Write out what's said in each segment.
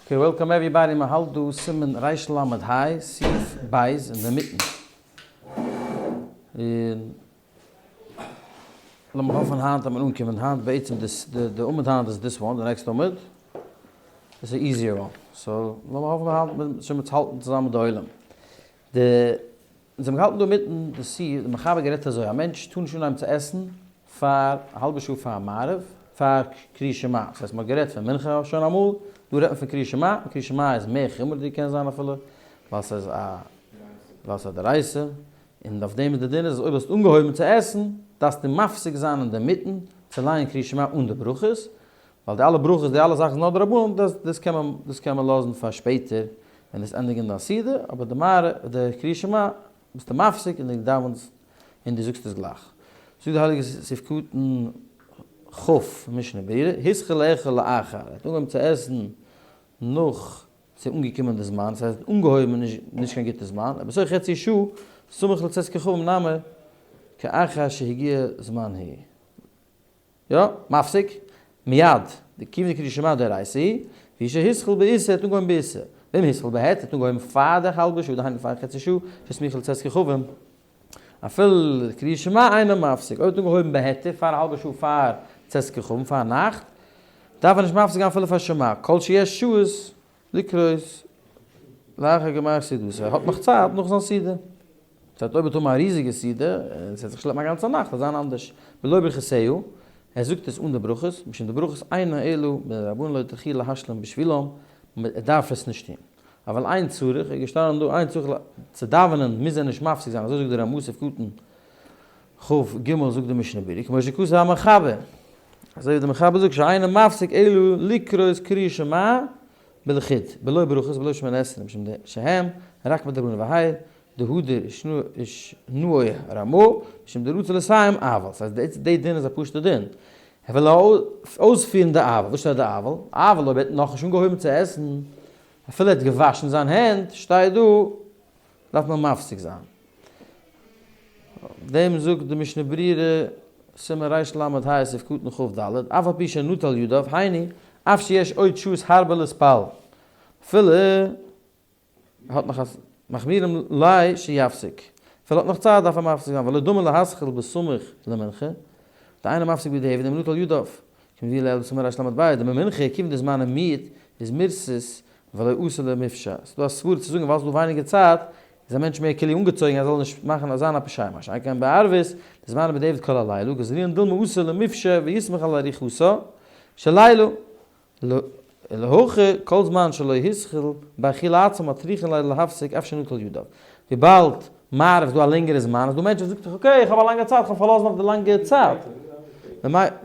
Okay welcome everybody, מען האלט דא סימן רל ה, סעיף ב' אינדערמיטן, און לאמיר האפן היינט אז מען אנקומען היינט בעצם די עמוד היינט איז this one, די next עמוד איז א easier one, so לאמיר האפן היינט מען שוין מיט האלטן צוזאמען די עולם. די אונז האבן געהאלטן דא אינמיטן די סעיף, די מחבר גערעדט אזוי, א מענטש טאר נישט אנהייבן צו עסן פאר א האלבע שעה פאר מעריב, פאר קריאת שמע, דאס הייסט מען האט גערעדט פון מנחה שוין אמאל, דא רעדט מען פון קריאת שמע, און קריאת שמע איז מער חומר'דיג קען זיין אפילו, ווייל ס'איז א ווייל ס'איז א דאורייתא, און אויף דעם איז די דין אז אויב האסט אנגעהויבן צו עסן, דארפסטו מפסיק זיין אינדערמיטן צו לייענען קריאת שמע אן די ברכות, ווייל די אלע ברכות די אלע זאכן איז נאר דרבנן, דאס דאס קען מען דאס קען מען לאזן פאר שפעטער ווען דאס ענדיגן דיין סעודה, אבער די מעריב די קריאת שמע ביסטו מפסיק און דו דאווענסט און דו זאגסט עס גלייך. זאגט די הייליגע סעיף קטן כ' משנה ברורה, התחיל לאכול לאחר, ער האט אנגעהויבן צו עסן נאך ס'איז אנגעקומען די זמן, ס'הייסט אנגעהויבן איז נישט קיין גוטע זמן, אבער בתוך חצי שעה סמוך לצאת כוכבים נמי כאחר שהגיע זמן היא. יא, מפסיק, מיד, דכיון דקריאת שמע דאורייתא היא, והוא שהתחיל באיסור האט אנגעהויבן באיסור, ואם התחיל בהיתר האט אנגעהויבן פאר די האלבע שעה דהיינו פאר חצי שעה שסמוכה לצאת כוכבים, אפילו קריאת שמע אינו מפסיק, אויב האט אנגעהויבן בהיתר פאר א האלבע שעה פאר צאת כוכבים פאר נאכט, דארף ער נישט מפסיק זיין אפילו פאר שמע, כל שיש שעות לקרות לאחר גמר סעודתו, ער האט נאך צייט נאך זיין סעודה. ס'הייסט אויב וועט האבן א ריזיגע סעודה, און ס'וועט זיך שלעפן א גאנצע נאכט, וועט זיין אנדערש. בלא ברכותיה, ער זאגט עס אן די ברכות, משום די ברכות אינו אלא מדרבנן לא הוטרחו להשלים בשבילם, ער דארף עס נישט טון. אבל אין צריך, איז געשטאנען דא אין צריך צו דאווענען מוז ער נישט מפסיק זיין, אזוי זאגט די רמ"א סעיף קטן כ ג זאגט די משנה ברורה, כמו שכתב המחבר, אזוי ווי די מחבר זאגט שאינו מפסיק אלא לקרות קריאת שמע בלחוד, בלא ברכות בלא שמונה עשרה משום שהם רק מדרבנן והאי דהדר ושנאו רמ"א משום דרצה לסיים אבל, ס'הייסט די דין איז א פשוטע דין, ער וויל אויספירן די אבל, וואס שטייט די אבל? אבל אויב ער האט נאכנישט אנגעהויבן צו עסן, אפילו ער האט געוואשן זיין הענט, שטייט דא, דארף מען מפסיק זיין. אויף דעם זאגט די משנה ברורה, סימן רל ה סעיף קטן כ ד, אף על פי שנטל ידיו, היינו, אף שיש עוד שעות הרבה להתפלל, אפילו האט נאך א מחמירים ליה שיפסיק, אפילו האט נאך צייט דארף ער מפסיק זיין, ולא דומה להתחיל בסמוך למנחה, דאינו מפסיק בדיעבד אם נטל ידיו, כמבואר לעיל בסימן רל"ב, דבמנחה כיוון דזמנה מועט איז מירתת ולא אתי למפשע, ס'איז דא א סברא צו זאגן ווייל ס'איז דא ווייניגער צייט איז א מענטש מער כאילו אנגעצויגן אז ער זאל נישט מאכן זיין א פושע מה שאין כן בערבית דזמנה בדיעבד כל הלילה גזרינן דילמא אתי למפשע ויסמוך על אריכותה של לילה להכא כל זמן שלא התחיל באכילה עצמה מטריחין ליה להפסיק אף שנטל ידיו. וויבאלד מעריב איז דא א לענגערע זמן איז דא מענטשן וואס זאגט זיך okay איך האב א לאנגע צייט איך האב פארלאזן אויף די לאנגע צייט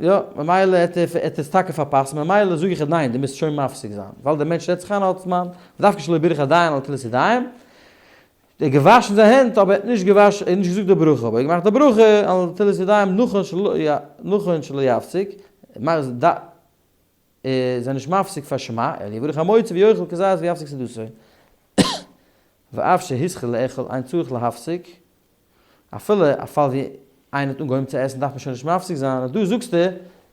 יא ממילא העט ער עס טאקע פארפאסן ממילא זאג איך ניין דו מוזט שוין מפסיק זיין ווייל דער מענטש רעדט זיך איין ער האט זמן ודווקא שלא בירך עדיין על נטילת ידיים ער האט געוואשן זיין הענט אבער ער האט נישט געוואשן ער האט נישט געזאגט די ברכה אבער ער האט געמאכט די ברכה על נטילת ידיים נכון שלא יפסיק איז ער נישט מפסיק פאר שמע, אלא יברך המוציא ויאכל כזית ויפסיק סעודתו. ואף שהתחיל לאכול אין צריך להפסיק, אפילו א פאל ווי איינער האט אנגעהויבן צו עסן דארף מען שוין נישט מפסיק זיין, און דא זאגסטו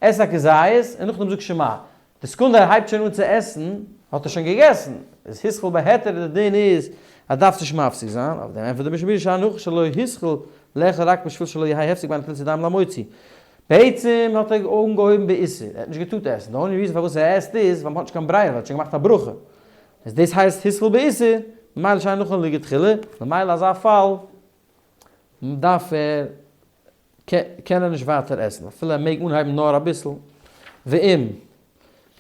עס א כזית און נאכדעם זאג שמע, די סעקונדע ער הייבט שוין אן צו עסן האט ער שוין געגעסן, איז התחיל בהיתר די דין איז אז דארפסט נישט מפסיק זיין, אויף דעם ענטפערט די משנה ברורה שהנחה שלא התחיל לאכול רק בשביל שלא יהא הפסק בין נטילת ידיים להמוציא, בעצם האט ער אנגעהויבן באיסור, ער האט נישט געטארט עסן, די only reason פארוואס ער עסט איז ווייל מ'האט נישט קיין ברירה, ער האט שוין געמאכט א ברכה, איז דאס הייסט התחיל באיסור, ממילא שאינו נכון לכתחילה, ממילא אזא פאל דארף ער, קען ער נישט ווייטער עסן, אפילו ער מעג אנהייבן נאר אביסל, ואם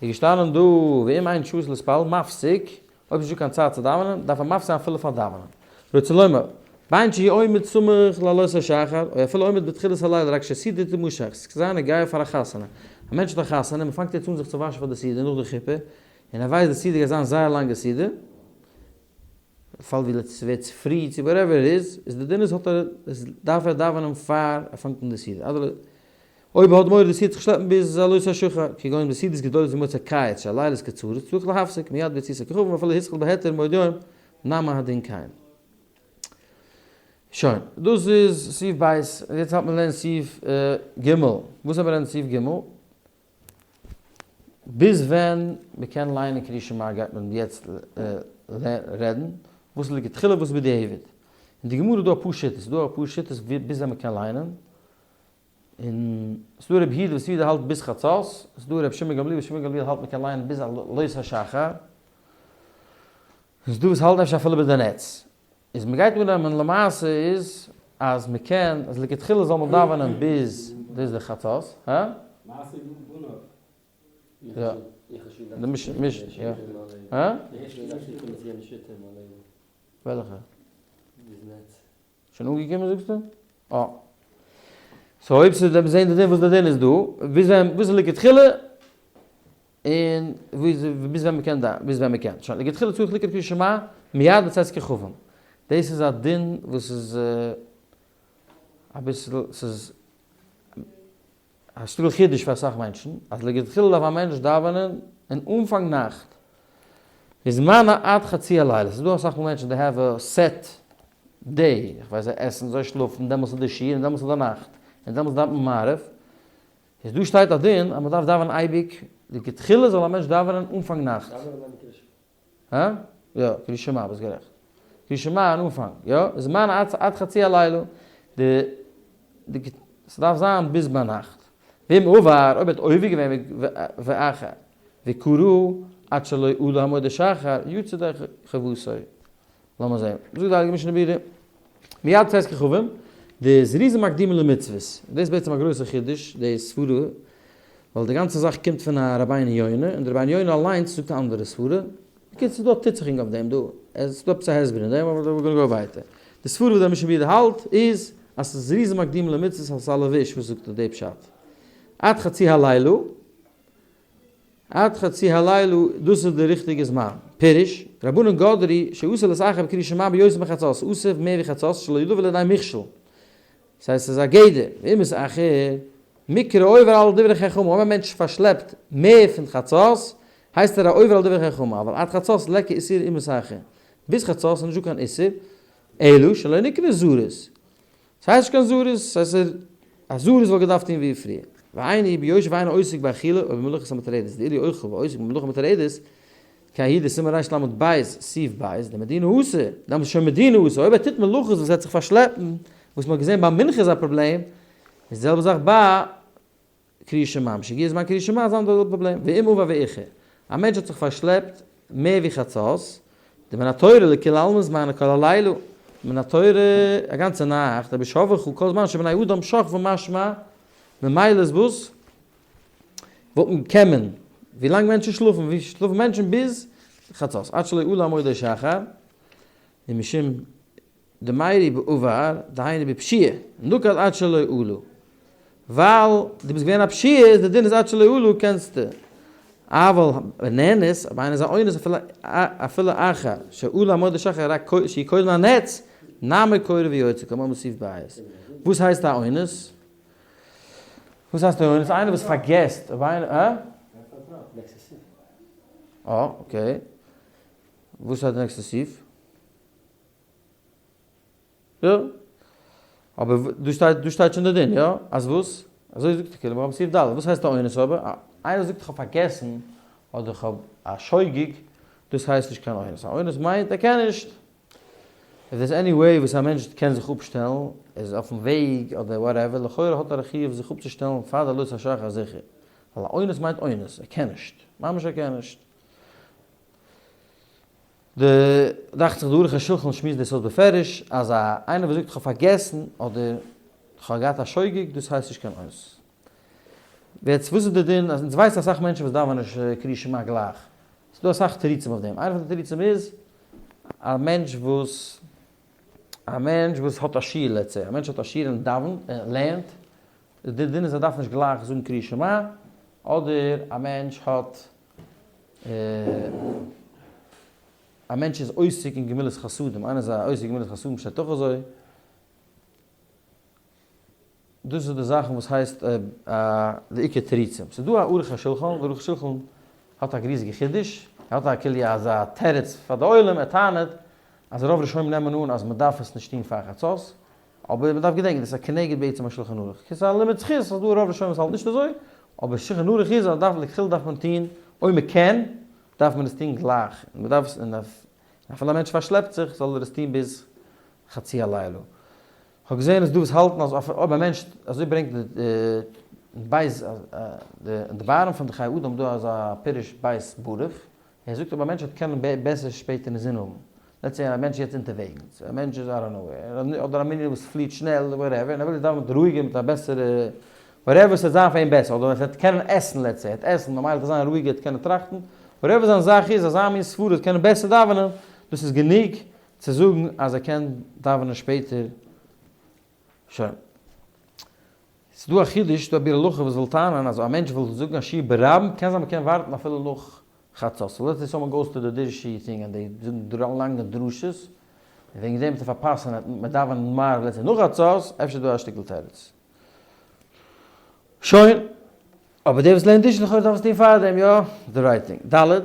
איז געשטאנען דא ואם אין שעות להתפלל מפסיק, אויב איז נישטא קיין צייט צו דאווענען, דארף ער מפסיק זיין אפילו פאר דאווענען. רוצה לומר, בין שהוא עומד סמוך לעלות השחר, או אפילו עומד בתחילת הלילה רק שהסעודה תמשך, ס'קען זיין ער גייט פאר א חתונה, א מענטש האט א חתונה, מ'פאנגט יעצט אן זיך צו וואשן פאר די סעודה נאך די חופה, און ער ווייסט די סעודה גייט זיין זייער לאנגע סעודה, פאל ווי ס'ווערט צופרי צו whatever איז, איז די דין איז האט ער, דארף ער דאווענען פאר ער פאנגט אן די סעודה, אדער אויב האט מורא די סעודה זיך שלעפן ביז עלות השחר, כגון בסעודות גדולות ווי מוצאי קיץ שהלילות קצרות צריך להפסיק מיד ביציאת הכוכבים ואפילו התחיל בהיתר מבעוד יום נמי הדין כן. שוין, דאס איז סעיף ב', יעצט האלט מען לערנען סעיף ג', וואס האט מען לערנען סעיף ג'? ביז ווען מ'קען ליינען קריאת שמע גייט מען יעצט רעדן, וואס איז לכתחילה וואס איז בדיעבד. אין די גמרא איז דא אפאר שיטות, ס'איז דא אפאר שיטות ביז ווען מ'קען ליינען, און ס'איז דא רבי יהודה וואס יהודה האלט ביז חצות, ס'איז דא רבי שמעון גמליאל וואס שמעון גמליאל האלט מ'קען ליינען ביז עלות השחר, און ס'איז דא וואס האלטן אפשר אפילו ביז די נץ. איז מ'גייט אננעמען למעשה איז אז מ'קען, אז לכתחילה זאל מען דאווענען ביז ביז די חצות, הא? מעשה בניו. יא. די מיש מיש יא. הא? וועלכע? שוין אנגעקומען זאגסטו? אה. so אויב ס'איז וועט מען זעהן די דין וואס די דין איז דא, ביז ווען וואס איז לכתחילה און ביז ווען מ'קען דא ביז ווען מ'קען. שוין לכתחילה צריך לקרות קריאת שמע מיד בצאת כוכבים. דאס איז א דין וואס איז אביסל ס'איז א שטיקל חידוש פאר אסאך מענטשן, אז לכתחילה דארף א מענטש דאווענען אין אנפאנג נאכט, וזמנה עד חצי הלילה, ס'איז דא אסאך מאל מענטשן they have a set day, איך ווייס זיי עסן, זיי שלאפן, דעמאלטס איז די שיעור און דעמאלטס איז די נאכט, און דעמאלטס דאווענט מען מעריב, איז דא שטייט א דין אז מ'דארף דאווענען אייביג, לכתחילה זאל א מענטש דאווענען אנפאנג נאכט. הא? יא, קריאת שמע, ביסט גערעכט. קריאת שמע אין אנפאנג, יא? זמן עד עד חצי הלילה, די די ס'דארף זיין ביז ביינאכט. ואם עבר, אויב האט עובר געווען ואחר, וקרא עד שלא עלה עמוד השחר, יצא ידי חובתו. לאמיר זען. זאגט די הייליגע משנה ברורה, מיד צאת כוכבים, די זריזים מקדימים למצוות. דאס איז בעצם א גרויסע חידוש, די סברה, ווייל די גאנצע זאך קומט פון א רבינו יונה, און די רבינו יונה אליינס זאגט א אנדערע סברה. בקיצור, ס'איז דא א טוט-זיך אויף דעם דא, עס איז דא עפעס א הסבר אין דעם, אבער we're gonna go ווייטער. די סברה וואס דער משנה ברורה האלט איז, אז ס'איז זריזים מקדימים למצוות אלס א לבוש, וואס זאגט ער די פשט? עד חצי הלילה, עד חצי הלילה, דאס איז די ריכטיגע זמן. פירוש, רבנן גדרי, שאסור להתאחר בקריאת שמע ביותר מחצות, אסור מער ווי חצות, שלא יבא לידי מכשול. דאס הייסט ס'איז א גדר, ואם מתאחר, מיקרי עובר על דברי חכמים, אויב א מענטש פארשלעפט מער פון חצות, הייסט ער א עובר על דברי חכמים, אבל עד חצות ליכא איסור אם מתאחר. ביז חצות איז נישטא קיין איסור, אלא שלא נקרא זריז. ס'הייסט נישט קיין זריז, ס'הייסט ער א זריז וואלט געדארפט טון ווי פריער. ואינו ביושב ואינו עוסק באכילה או במלאכות המטרדות, דאילו אוכל ועוסק במלאכה מטרדת, כהאי דסימן רל"ב סעיף ב', דמדינא אסור, דאמאלס איז שוין מדינא אסור, אויב ער טוט מלאכות וואס וועט זיך פארשלעפן, וואס מ'האט געזען ביי מנחה איז א פראבלעם, איז די זעלבע זאך ביי קריאת שמע, משהגיע זמן קריאת שמע איז אן אנדערע פראבלעם, ואם עבר ואיחר, א מענטש האט זיך פארשלעפט מער ווי חצות, דמן התורה לכולי עלמא זמנה כל הלילה, מן התורה א גאנצע נאכט, ובשבחו כל זמן שבני אדם שוכבים משמע, ממילא איז וואס? וואלט מען קען ווי לאנג מענטשן שלאפן, ווי שלאפן מענטשן ביז חצות, עד שלא עלה עמוד השחר, ומשום דמיירי בעבר, דהיינו בפשיעה, נקט עד שלא עלה. ווייל דו ביסט געווען א פשיעה איז די דין איז עד שלא עלה קענסטו. אבל בנאנס, אויב איינער איז א אונס אפילו אפילו אחר שעלה עמוד השחר רק שהיא קודם הנץ, נמי קורא ויוצא, כמו מוסיף בית. וואס הייסט א אונס? וואס הייסט א אונס? איינער וואס פארגעסט, אויב איינער, הא? אה, okay. וואס הייסט די נעקסטע סעיף? יא. אבער דא שטייט, דא שטייט שוין די דין, יא? אז וואס? אזוי זאגט די כלים, סעיף ד', וואס הייסט א אונס אבער? איינער זאגט איך האב פארגעסן, אדער איך האב א שוגג, דאס הייסט נישט קיין אונס. א אונס מיינט ער קען נישט. If there's any way וואס א מענטש קען זיך אפשטעלן, איז אויפן וועג אדער whatever, לכאורה האט ער א חיוב זיך אפצושטעלן פאר די עלות השחר זיכער. ווייל א אונס מיינט אונס, ער קען נישט. ממש ער קען נישט. די, דאכט זיך די ערוך השולחן שמועסט דאס אויס בפירוש, אז א איינער וואס זאגט כ'האב פארגעסן אדער כ'האב געהאט א שוגג דאס הייסט נישט קיין אונס. יעצט וואס איז די דין אז אונז ווייסן אסאך מענטשן וואס דאווענען נישט קריאת שמע גלייך, ס'איז דא אסאך תירוצים אויף דעם, איינע פון די תירוצים איז א מענטש וואס א מענטש וואס האט א שיעור let's say, א מענטש האט א שיעור און דאווענט און לערנט, די דין איז ער דארף נישט גלייך זאגן קריאת שמע, אדער א מענטש האט א מענטש איז עוסק אין גמילות חסדים, איינער איז א עוסק אין גמילות חסדים שטייט אויך אזוי, דאס איז די זאכן וואס הייסט די עיקר תירוצים, ס'איז דא א ערוך השולחן, דער ערוך השולחן האט א ריזיגע חידוש, ער האט א כאילו אזא תירוץ פאר די עולם, ער טענה'ט אז רוב ראשונים נעמען אן אז מ'דארף עס נישט טון פאר חצות, אבער מ'דארף געדענקען דאס איז א כנגד בעצם השולחן ערוך, ס'איז א לימוד זכות אז דא רוב ראשונים וואס האלטן נישט אזוי. אבער שולחן ערוך איז אז דארף לכתחילה דארף מען טון, אויב מען קען, דארף מען עס טון גלייך, און מען דארף עס, און אפילו א מענטש פארשלעפט זיך, זאל ער עס טון ביז חצי הלילה. כ'האב געזען אז דא וואס האלטן אז אויב א מענטש, אזוי ברענגט די בית די בארעם פון די חיי אדם דא אזא פירוש בית ברוך, ער זאגט אויב א מענטש וועט קענען בעסער שפעטער אינזין האבן, let's say א מענטש איז יעצט אונטערוועגנס, א מענטש איז I don't know, אדער א מנין וואס פליעט שנעל whatever, און ער וויל יעצט דאווענען מיט רואיגער מיט א בעסערע whatever ס'וועט זיין פאר אים בעסער, אדער ער וועט קענען עסן let's say, ער וועט עסן ממילא וועט ער זיין רואיגער ער וועט קענען טראכטן, whatever זיין זאך איז, אזא מין סברה וועט קענען בעסער דאווענען, דאס איז גענוג צו זאגן אז ער קען דאווענען שפעטער. שוין. ס'איז דא א חידוש, ס'דא א ביאור הלכה וואס וויל טענה'ן אז א מענטש וויל זאגן א שיעור ברבים, קען זיין מ'קען ווארטן אפילו נאך חצות. so let's say someone goes to the דרשי thing and they זאגן לאנגע דרשות, און וועגן דעם וועט ער פארפאסן אז מ'וועט דאווענען מעריב let's say נאך חצות, אפשר איז דא א שטיקל תירוץ. שוין. אבער דער וואס לערנט נישט לכאורה דארף עס טון פארדעם, יא? the right thing. ד.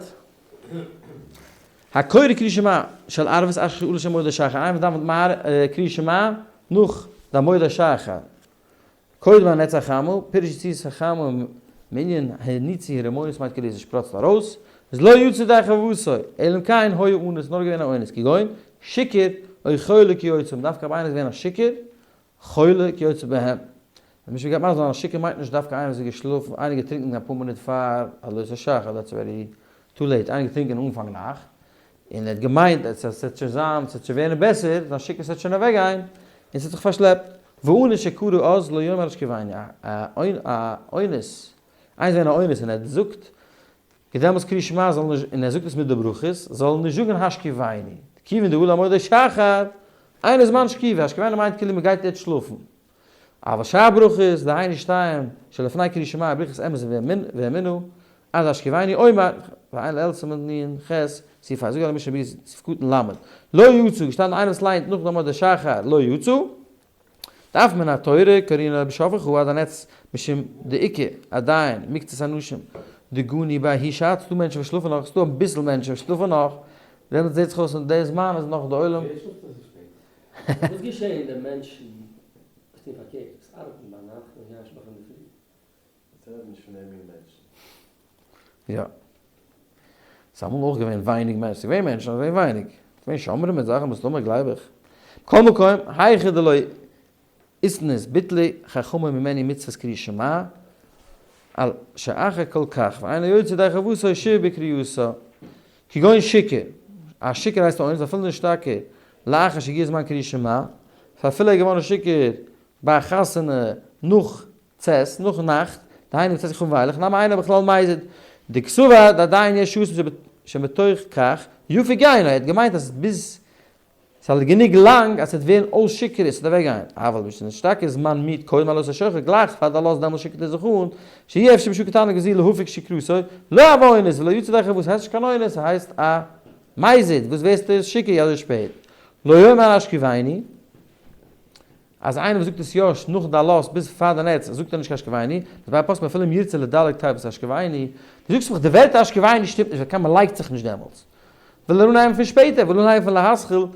הקורא קריאת שמע של ערבית אחר עלות עמוד השחר, איינער וואס דאווענט מעריב קריאת שמע נאך די עמוד השחר, קודם הנץ החמה, פירוש יציאת החמה מענין הניצי הרמונות מיינט כאילו עס שפראצט ארויס, איז לא יצא ידי חובתו, אלא אם כן היה אנוס, נאר געווען א אונס, כגון, שיכור, או חולה כיוצא, דווקא אויב איינער איז געווען א שיכור, חולה כיוצא בהם. ווען מישהו גייט מסביר זיין אז שיכור מיינט נישט דווקא איינער וואס איז געשלאפן, איינער געטרינקען אפאר מינוט פאר עלות השחר, that's already too late, איינער געטרינקען אנפאנג נאכט, און ער האט געמיינט אז עס וועט שוין זיין, עס וועט שוין ווערן בעסער, זיין שיכור וועט שוין אוועקגיין, און עס האט זיך פארשלעפט. ואנוס שקרא אז לא יאמר השכיבני, א אונס, איינער איז געווען א אונס און ער האט געזאגט דעמאלטס קריאת שמע זאל נישט, און ער זאגט עס מיט די ברכות, זאל נישט זאגן השכיבני, כיוון דעלה עמוד השחר, אינו זמן שכיבה, השכיבנו מיינט כאילו מען גייט יעצט שלאפן. אבל שאר ברכות, דהיינו שתיים שלפני קריאת שמע, ברכת אמת ואמונה, אז השכיבנו אומר, ועיין לעיל סימן נ ח, סעיף ה, זאג על משנה ברורה סעיף קטן ל, לא יצא, געשטאנען איינער וואס ליינט נאך די עמוד השחר, לא יצא, דארף מן התורה קרינא בשפך הוא עד הנץ משום דאיכא עדיין מקצת אנשים דגני בההיא שעת, ס'דא מענטשן וואס שלאפן נאך, ס'דא אביסל מענטשן וואס שלאפן נאך, דעמאלטס זעט זיך אויס אין די זמן איז נאך די עולם. ווער שלאפט אזוי שפעט? וואס געשעהן די מענטשן וואס טוהן פארקערט, וואס ארבעטן ביינאכט און גייען שלאפן אינדערפרי? אונז רעדן נישט פון די מין מענטשן. יא. ס'איז אמאל אויך געווען ווייניג מענטשן, ס'איז געווען מענטשן אבער געווען ווייניג. ס'איז געווען שומרים מיט זאכן מסתמא גלייב איך. מכל מקום, היכא דלא איתנס ביטלו חכמים ממנו מצוות קריאת שמע, על שאחר כל כך, ואינו יוצא ידי חובתו שוב בקריאתה. כגון שיכור, א שיכור הייסט אונס אפילו נשתכר לאחר שהגיע זמן קריאת שמע, אפילו ער איז געווארן שיכור ביי א חתונה נאך צאת, נאכן נאכט, דהיינו צאת כוכבים ואילך, נמי אינו בכלל מזיד, דקסבר דעדיין יש שעות שמתוך כך יפיג יינו, ער האט געמיינט אז ביז ס'איז גענוג לאנג אז ס'וועט ווערן אויס שיכור ס'וועט אוועק גיין, אבל משנשתכר זמן מועט קודם עלות השחר גלייך פאר די עלות דעמאלס שיקערט ער זיך אן, שאי אפשר בשעה קטנה כזו להפיג שכרותו, לא הוי אונס ולא יצא ידי חובתו, ס'הייסט נישט קיין אונס, ס'הייסט א מזיד, וואס ווערסטו שיכור אזוי שפעט? לא יאמר השכיבני. אז איינער וואס זאגט עס יא נאך די עלות ביז פאר די נץ זאגט ער נישט קיין השכיבני, איז ביי א פוסק אפילו אם ירצה לדלג תיבת השכיבני, דו זאגסט מיך די ווערטער השכיבני שטימט נישט ווייל קיין מען לייגט זיך נישט דעמאלטס, וויל ער אנהייבן פון שפעטער, וויל אנהייבן פון להתחיל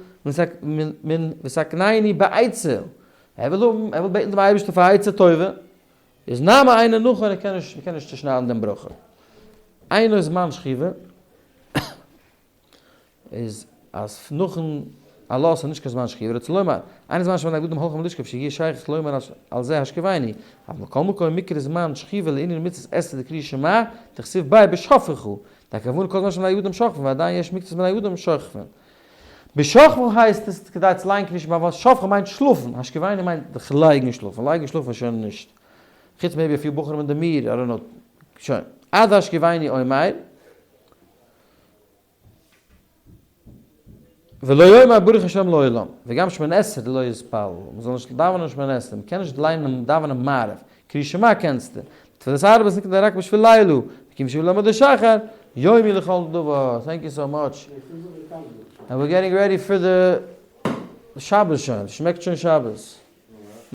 מן ותקננו בעצה, ער וויל האבן ער וויל בעטן דעם אייבערשטן פאר א עצה טובה, איז נמי אינו נכון ער קען נישט מען קען נישט צושניידן דעם ברכה. אינו זמן שכיבה. איז אז נאכן עלות איז נישט קיין זמן שכיבה, רצה לומר, אין זמן שבני אדם הולכים לשכב שיהיה שייך לומר על זה השכיבני, אבל מכל מקום מקרה זמן שכיבה לענין מצות עשה דקריאת שמע, דכתיב ביה בשכבך, דהכוונה כל זמן שבני אדם שוכבין ועדיין יש מקצת בני אדם שוכבין. בשכבך הייסט עס כדי צו לייגן קריאת שמע ווייל שכבך מיינט שלאפן, השכיבני מיינט זיך לייגן שלאפן, לייגן שלאפן איז שוין נישט, חוץ maybe אפיר בחורים אין די מיר, I don't know, שוין, עד השכיבני אומר. ולא יאמר ברוך השם לעולם, וגם שמונה עשרה לא יתפלל, מען זאל נישט דאווענען שמונה עשרה, מען קען נישט ליינען דאווענען מעריב, קריאת שמע קענסטו, תפילת ערבית נקרא רק בשביל לילה, וכיוון שעלה עמוד השחר, יומי לכל דבר, thank you so much, and we're getting ready for the שבת שוין, שמעקט שוין שבת.